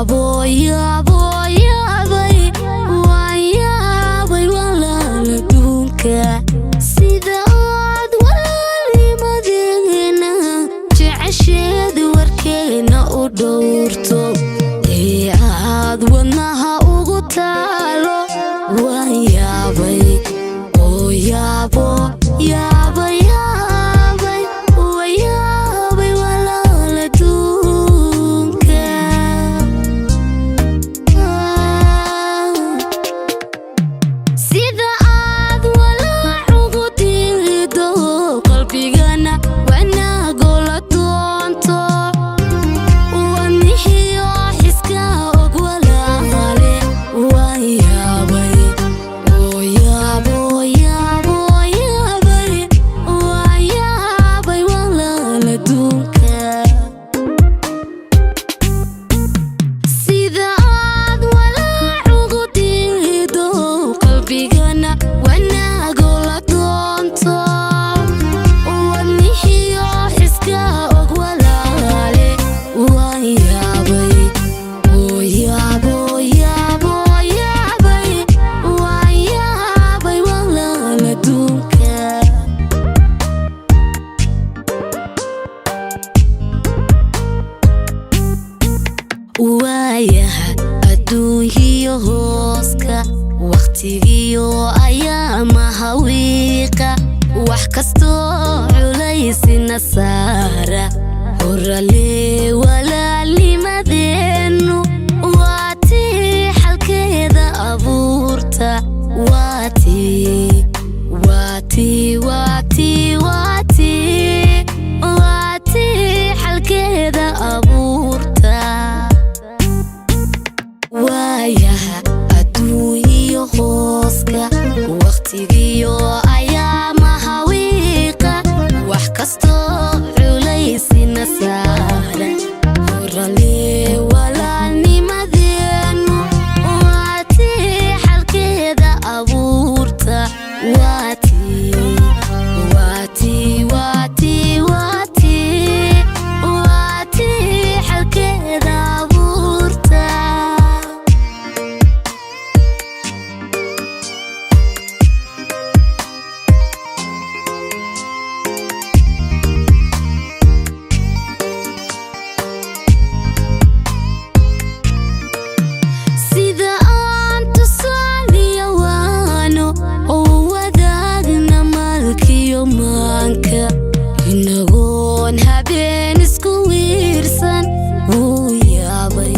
Yaabo, yaabo, yaabay, waan yaabay walaal adduunka. Sida aad walaalnimadeena jecesheed warkeena u dhowrto ee aad wadnaha ugu taalo, waan yaabay oo yaabo, yaaba, yaabay, waa yaabay walaal adduunka. Sida aad walaac ugu diido qalbigana wanaagola doonto, wadnihiyo xiska og walaale, waan yaabay oo yaabo, yaabo, yaabay, waan yaabay walaal adduunka. Sida aad walaac ugu diido qalbigana wanaagola doonto, wadnihiyo xiska og walaale, waan yaabay oo yaabo, yaabo, yaabay, waan yaabay walaal adduunka. Waayaha adduunyiyo hooska, wakhtigiyo ayaamaha wiiqa, wax kastoo culaysina saara horale, walaalnimadeennu waa tii xalkeeda abuurta, waa tii, waa tii, waa tii, waa tii, waa tii xalkeeda abuurta. Waayaha adduunyiyo hooska, wakhtigiyo ayaamaha wiiqa, wax kastoo culaysina saara horale, walaalnimadeennu waa tii xalkeeda abuurta, waa tii, waa tii, waa tii, waa tii, waa tii xalkeeda abuurta. Sida aan tusaaliya waano oo wadaagna maalkiyo maanka, inagoon habeen isku wiirsan, wuu yaabay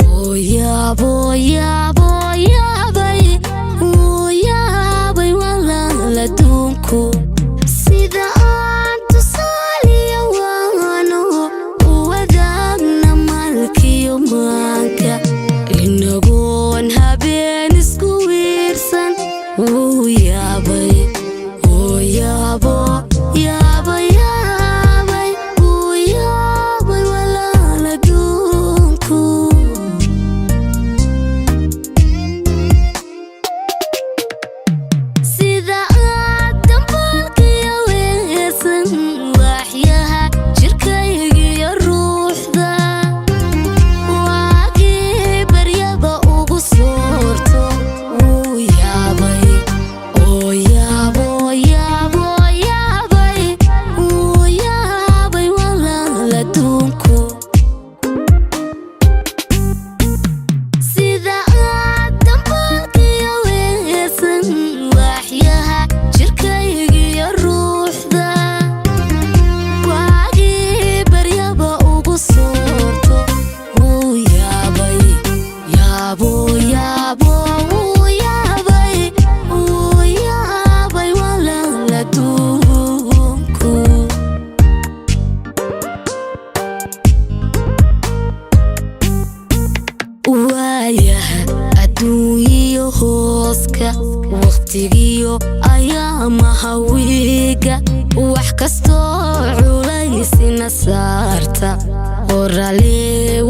oo yaabo, yaabo, yaabay, wuu yaabay walaal adduunku. Sida aan tusaaliya waano u wadaagna maalkiyo maanka, inagoon habeen isku wiirsan, wuu yaabay oo yaabo, yaaba, yaabay, wuu yaabay walaal adduunku. Sida aad dambalkiyo weesan waaxyaha jirkaygiyo ruuxda, waagii baryaba ugu soorto, wuu yaabay oo yaabo, yaabo, yaabay, wuu yaabay walaal adduunku. Sida aad dambalkiyo weesan waaxyaha jirkaygiyo ruuxda, waagii baryaba ugu soorto, wuu yaabay, yaabo, yaabo, wuu yaabay, wuu yaabay walaal adduunku. Waayaha adduunyiyo hooska, wakhtigiyo ayaamaha wiiga, wax kastoo culaysina saarta horale.